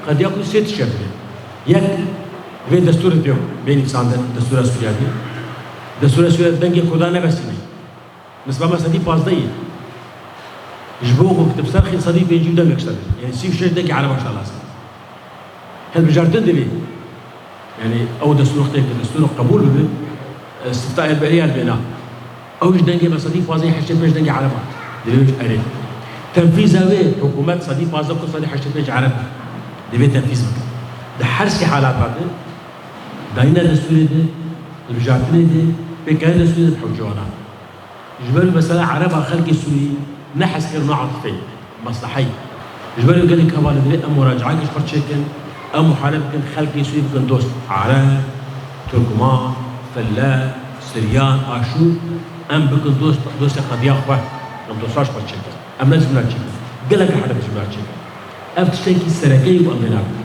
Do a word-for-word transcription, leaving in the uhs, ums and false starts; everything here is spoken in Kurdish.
Qediya Kurdî sê tişt e. Yek, divê destûrê pê bê nivîsandin, destûra Sûriya bê. Destûra Sûriya dengê Kurdan nebesîne. Nisba me sedî pazdeh ye. Ji bo ku kitibser xin sedî pêncî û dengek ji te bê. Yanî sî û şeş dengê Ereba ji te lazim. Hilbijartin divê. Yanî ew destûr wextê ku destûr qebûl bibe, istifta Erberî ya dibêna. Ew ji dengê me sedî pazdeh heştê pênc dengê Ereba. Divê wê erê. Tenfîza wê hikûmet sedî pazdeh ku sedî heştê pênc Ereb. Divê tenfîz bikin. Di her sê halata de, dayîna destûrê de, hilbijartinê de, pêkirina destûrê de bi hewce wana. Ji ber mesela Ereba xelkê Sûrî ne hezkirin, ne atifeyê, mesleheyê. Ji ber gelek hevalê divê em muracaekê ji xwe çêkin, em muhale bikin, xelkê Sûrî bikin dost. Ereb, Turkman, Felleh, Siryan, Aşûr, em bikin dost, dostê qediya xwe. Em dosta ji xwe çêkin. Em ne ji min re çêkin. Gelek rehmet ji min re çêkin. Ev tiştekî sereke ye û em vê nakin.